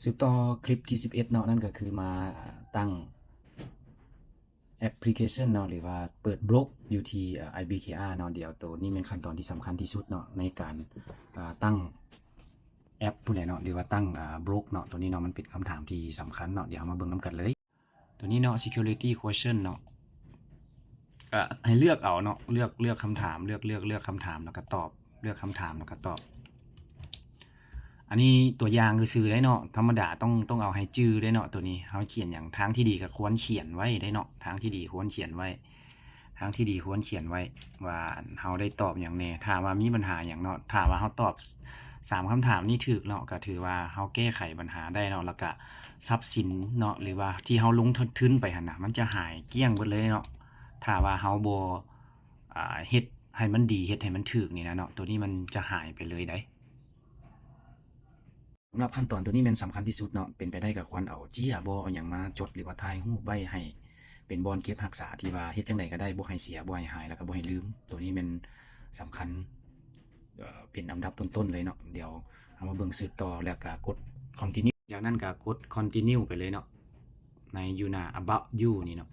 ສືບຕໍ່ຄລິບທີສິບເອັດເນາະ ນັ້ນກໍຄືມາຕັ້ງແອັບພລິເຄຊັນເນາະ ຫຼືວ່າເປີດບລັອກຢູ່ທີ່ ເອີ ໄອບີເຄອາເນາະ. ດຽວໂຕນີ້ແມ່ນຂັ້ນຕອນທີ່ສຳຄັນທີ່ສຸດເນາະ ໃນການ ເອີ ຕັ້ງແອັບພຸ້ນແຫຼະເນາະ ຫຼືວ່າຕັ້ງ ເອີ ບລັອກເນາະ. ໂຕນີ້ເນາະ ມັນເປັນຄຳຖາມທີ່ສຳຄັນເນາະ ດຽວເຮົາມາເບິ່ງນຳກັນເລີຍ. ໂຕນີ້ເນາະ security question ເນາະ ກໍໃຫ້ເລືອກເອົາເນາະ ເລືອກ ເລືອກຄຳຖາມ ເລືອກ ເລືອກ ເລືອກຄຳຖາມ ແລ້ວກໍຕອບ ເລືອກຄຳຖາມ ແລ້ວກໍຕອບ. ອັນນີ້ຕົວຢ່າງຊື່ໆເດ້ເນາະ ທຳມະດາຕ້ອງ ຕ້ອງເອົາໃຫ້ຈື່ເດ້ເນາະ. ໂຕນີ້ເຮົາຂຽນຫຍັງ ທາງທີ່ດີກໍຄວນຂຽນໄວ້ເດ້ເນາະ ທາງທີ່ດີຄວນຂຽນໄວ້ ທາງທີ່ດີຄວນຂຽນໄວ້ວ່າເຮົາໄດ້ຕອບຫຍັງແດ່. ຖ້າວ່າມີບັນຫາຫຍັງເນາະ ຖ້າວ່າເຮົາຕອບສາມຄຳຖາມນີ້ຖືກເນາະ ກໍຖືວ່າເຮົາແກ້ໄຂບັນຫາໄດ້ເນາະ ແລ້ວກໍຊັບສິນເນາະ ຫຼືວ່າທີ່ເຮົາລົງທຶນໄປຫັ້ນນະ ມັນຈະຫາຍກ້ຽງເບິດເລີຍເນາະ ຖ້າວ່າເຮົາບໍ່ ອ່າ ເຮັດໃຫ້ມັນດີ ເຮັດໃຫ້ມັນຖືກນີ້ນະເນາະ ໂຕນີ້ມັນຈະຫາຍໄປເລີຍໃດ. ສຳລັບຂັ້ນຕອນໂຕນີ້ແມ່ນສຳຄັນທີ່ສຸດເນາະ ເປັນໄປໄດ້ກໍຄວນເອົາເຈ້ຍບໍ່ ເອົາຫຍັງມາຈົດ ຫຼືວ່າຖ່າຍຮູບໄວ້ໃຫ້ເປັນບ່ອນເກັບຮັກສາ ທີ່ວ່າເຮັດຈັ່ງໃດກໍໄດ້ ບໍ່ໃຫ້ເສຍ ບໍ່ໃຫ້ຫາຍ ແລ້ວກໍບໍ່ໃຫ້ລືມ. ໂຕນີ້ແມ່ນສຳຄັນ ເອີ ເປັນອັນດັບຕົ້ນໆເລີຍເນາະ. ດຽວເຮົາມາເບິ່ງສືບຕໍ່ ແລ້ວກໍກົດ continue ຈາກນັ້ນກໍກົດ continue ໄປເລີຍເນາະ ໃນຢູ່ໜ້າ about you ນີ້ເນາະ.